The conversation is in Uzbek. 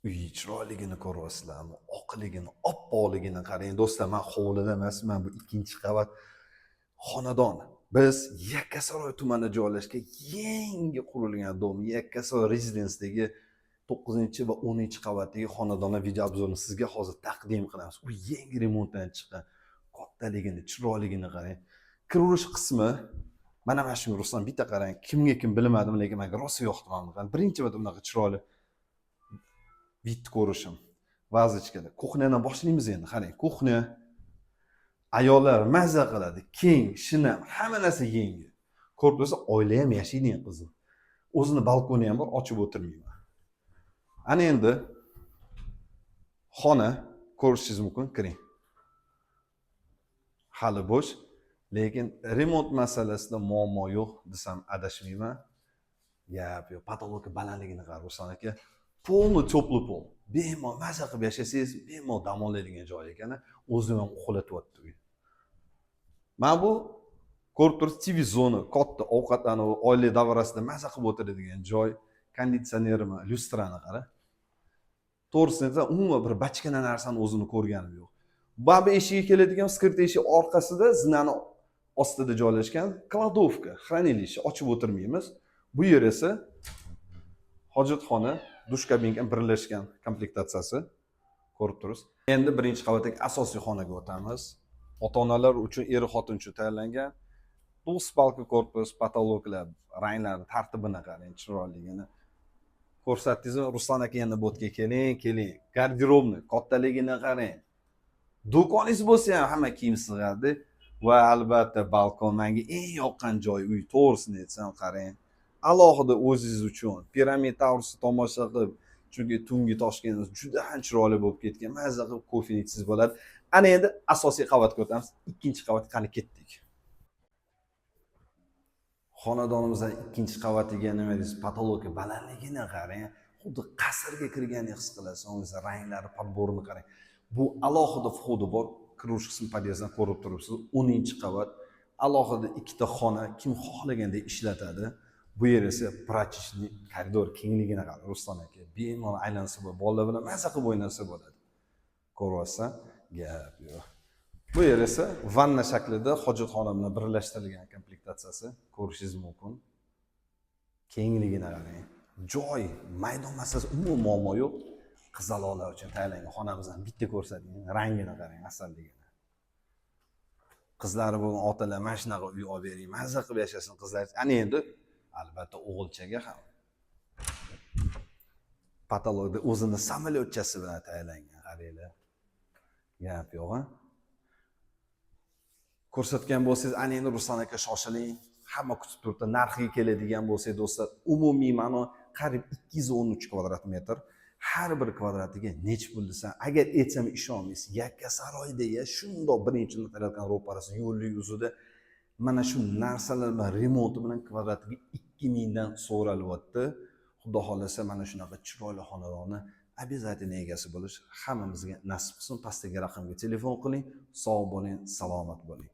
Uy chiroyligini ko'ryapsizlarmi? Oqligini, oppoqligini qarang. Do'stlar, man hovlida emasman, bu ikkinchi qavat xonadon. Biz Yakkasaroy tumanida joylashgan yangi qurilgan дом, Yakkasaroy Residence'dagi 9 va 10 qavatdagi xonadonlar video обзор ini sizga hozir taqdim qilamiz. U yangi remontdan chiqqan. Kattaligini, chiroyligini qarang. Kiraverish qismi mana shunga, Ruslan, bitta qarang. Kimga kim bilmadim, lekin menga rosa yoqdi mana bunaqa. Birinchi marta bunaqa chiroyli вид ko'rishim. Вазочка da. Кухня dan boshlaymiz endi. Qarang, кухня, ayollar mazza qiladi. Keng, shinam, hamma narsa yangi. Ko'rib tursa, oila ham yashaydigan qizim. O'zini balkoni ham bor, ochib o'tirmayman. Ana endi xona ko'rishingiz mumkin, kiring. Hali bo'sh, lekin remont masalasida muammo yo'q desam adashmayman. Gap yo'q. Потолок balandligini qarang, Ruslan aka. Полный теплый пол. Bemalol maza qilib yashasangiz, bemalol dam oladigan joy ekan. O'zim ham uxlatyapti uy. Mana bu ko'rib turibsiz, TV zona, katta ovqatlanuv, oila davrasida maza qilib o'tiradigan joy. Konditsionerimi, lyustrani qara. To'g'risini aytsam, umuman bir bachkana narsani o'zini ko'rganim yo'q. Mana bu eshigiga keladigan скрытый eshik orqasida zinani ostida joylashgan кладовка, хранилище, ochib o'tirmaymiz. Bu yer esa hojatxona, dush kabinka birlashgan komplektatsiyasi, ko'rib turibsiz. Endi birinchi qavatdagi asosiy xonaga o'tamiz. Ota-onalar uchun, er xotin uchun tayyorlangan двуспалка korpus, потолок lar, ranglari, tartibini qarang, chiroyligini. Ko'rsatdingizmi, Ruslan aka, endi bu yerga keling, keling. Гардеробный kattaligini qarang. Do'koningiz bo'lsa ham hamma kiyim sig'adi va albatta balkon menga eng yoqqan joy uy, to'g'risini aytsam, qarang. Alohida o'zingiz uchun Piramid Towersni tomosha qilib, chunki tungi Toshkentimiz juda ham chiroyli bo'lib ketgan, mazza qilib kofeni ichsangiz bo'ladi. Ana endi asosiy qavatga o'tamiz. Ikkinchi qavat, qani ketdik. Xonadonimizdan ikkinchi qavatiga nima deysiz, потолок i balandligini qarang, xuddi qasrga kirgandek his qilasiz. O'zi ranglari, подбор ini qarang. Bu alohida вход i bor, kirish qismi podyezddan ko'rib turibsiz. 10-qavat, alohida ikkita xona, kim xohlagandek ishlatadi. Bu yer esa прачечный koridor, kengligini qarang, Ruslan aka, bemalol aylansa bo'ladi, bolalar bilan maza qilib o'ynasa bo'ladi. Ko'ryapsan, gap yo'q. Bu yer esa vanna shaklida hojatxona bilan birlashtirilgan komplektatsiyasi, ko'rishingiz mumkin. Kengligini qarang, joy, maydon masalasi umuman muammo yo'q. Qizaloqlar uchun tayyorlangan xonamizni bitta ko'rsating, rangini qarang, asalligini. Qizlari bo'lgan otalar mana shunaqa uy olib bering, mazza qilib yashasin qizlar. Ana endi albatta o'g'ilchaga ham потолок da o'zini samolyotchasi bilan tayyorlangan, qaranglar, gap yo'q. A ko'rsatgan bo'lsangiz, ana endi, Ruslan aka, shoshiling, hamma kutib turibdi. Narxiga keladigan bo'lsak, do'stlar, umumiy ma'no qariyb 213 kvadrat metr. Har bir kvadratiga nechi pul desam, agar aytsam, ishonmaysiz. Yakkasaroyda shundoq birinchi tarelkani ro'parasi, yo'lli yuzida mana shu narsalar bilan, remonti bilan kvadratiga 2000 dan so'ralyapti. Xudo xohlasa, mana shunaqa chiroyli xonadonni обязательно egasi bo'lish hammamizga nasib qilsin. Pastdagi raqamga telefon qiling. Sog' bo'ling, salomat bo'ling.